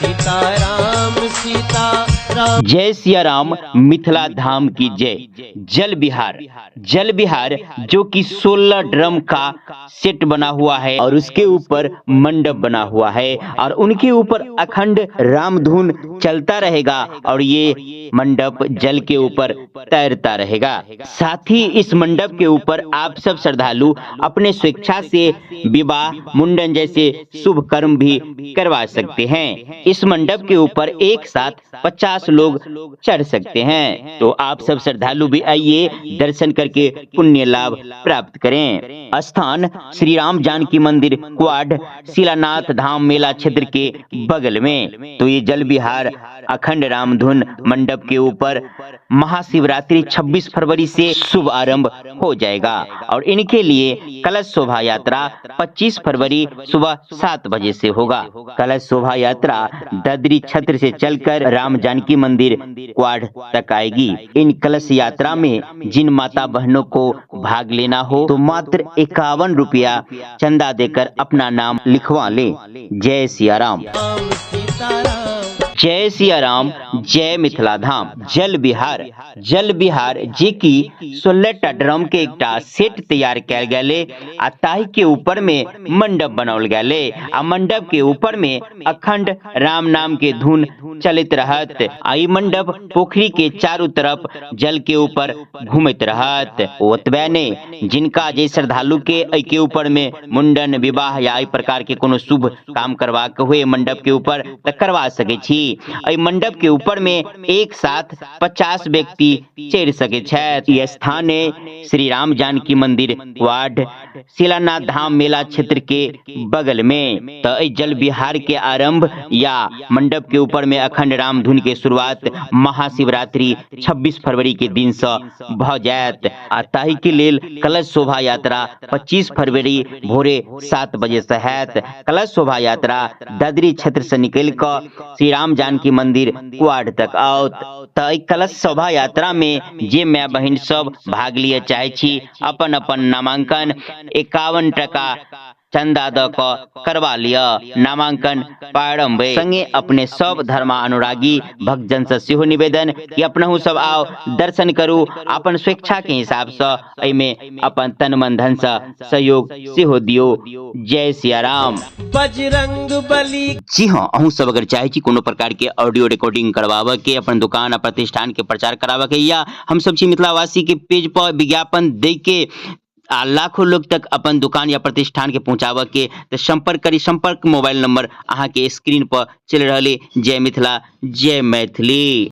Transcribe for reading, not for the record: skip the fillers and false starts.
सीता राम सीता राम। जय सिया राम, मिथिला धाम की जय। जल विहार, जल विहार जो कि 16 ड्रम का सेट बना हुआ है और उसके ऊपर मंडप बना हुआ है और उनके ऊपर अखंड रामधुन चलता रहेगा और ये मंडप जल के ऊपर तैरता रहेगा। साथ ही इस मंडप के ऊपर आप सब श्रद्धालु अपने स्वेच्छा से विवाह, मुंडन जैसे शुभ कर्म भी करवा सकते हैं। इस मंडप के ऊपर एक साथ 50 लोग चढ़ सकते हैं। तो आप सब श्रद्धालु भी आइए, दर्शन करके पुण्य लाभ प्राप्त करें। स्थान श्री राम जानकी मंदिर क्वाड, शिलानाथ धाम मेला क्षेत्र के बगल में। तो ये जल विहार अखंड रामधुन मंडप के ऊपर महाशिवरात्रि 26 फरवरी से शुभ आरंभ हो जाएगा और इनके लिए कलश शोभा यात्रा 25 फरवरी सुबह 7 बजे से होगा। कलश शोभा यात्रा ददरी छत्र से चलकर राम जानकी मंदिर क्वाड तक आएगी। इन कलश यात्रा में जिन माता बहनों को भाग लेना हो तो मात्र 51 रुपया चंदा देकर अपना नाम लिखवा ले। जय सिया राम, सीता राम, जय सिया राम, जय मिथिला धाम। जल विहार, जल विहार जे कि 16 टा ड्रम के एकटा सेट तैयार कयल गेलै आ ताहि के ऊपर में मंडप बनाओल गेलै आ मंडप के ऊपर में अखंड राम नाम के धुन चलैत रहत आ ई मंडप पोखरी के चारू तरफ जल के ऊपर घूमैत रहत। ओतबे नहि, जिनका जे श्रद्धालु के एहि के ऊपर में मुंडन, विवाह या एहि प्रकार के कोनो शुभ काम करबाक हुए मंडप के ऊपर तऽ करवा सकै छी। एहि मंडप के ऊपर में एक साथ 50 व्यक्ति चढ़ि सकै छथि। ई स्थान है श्री राम जानकी मंदिर वार्ड, शिलानाथ धाम मेला क्षेत्र के बगल में। तो एहि जल विहार के आरंभ या मंडप के ऊपर में अखंड रामधुन के शुरुआत महाशिवरात्रि 26 फरवरी के दिन से भ जायत आ ताहि के लेल कलश शोभा यात्रा 25 फरवरी भोरे 7 बजे से हैत। कलश शोभा यात्रा ददरी क्षेत्र से निकल कऽ श्री राम जानकी मंदिर क्वाड तक आओत। तऽ एहि कलश शोभा यात्रा में जे माय बहिन सब भाग लिअ चाहै छी अपन अपन नामांकन 51 टका चंदा दऽ कऽ करवा लिअ। नामांकन प्रारंभ। संगे अपने सब धर्मानुरागी भक्तजन से सेहो निवेदन कि अपनहु सब आओ, दर्शन करू, अपन स्वेच्छा के हिसाब से एहिमे अपन तन मन धन से सहयोग सेहो दियौ। जय सिया राम। बजरंग बली। जी हाँ, अहूँ सब अगर चाहे छी कोनो प्रकार के ऑडियो रिकॉर्डिंग करवाबऽ के, अपन दुकान आ प्रतिष्ठान के प्रचार कराबऽ के, या हम सब छी मिथिलावासी के पेज पर विज्ञापन दै के आ लाखों लोग तक अपन दुकान या प्रतिष्ठान के पहुंचाबऽ के, तऽ संपर्क करी। संपर्क मोबाइल नंबर अहाँ के स्क्रीन पर चलि रहल अइ। जय मिथिला, जय मैथिली।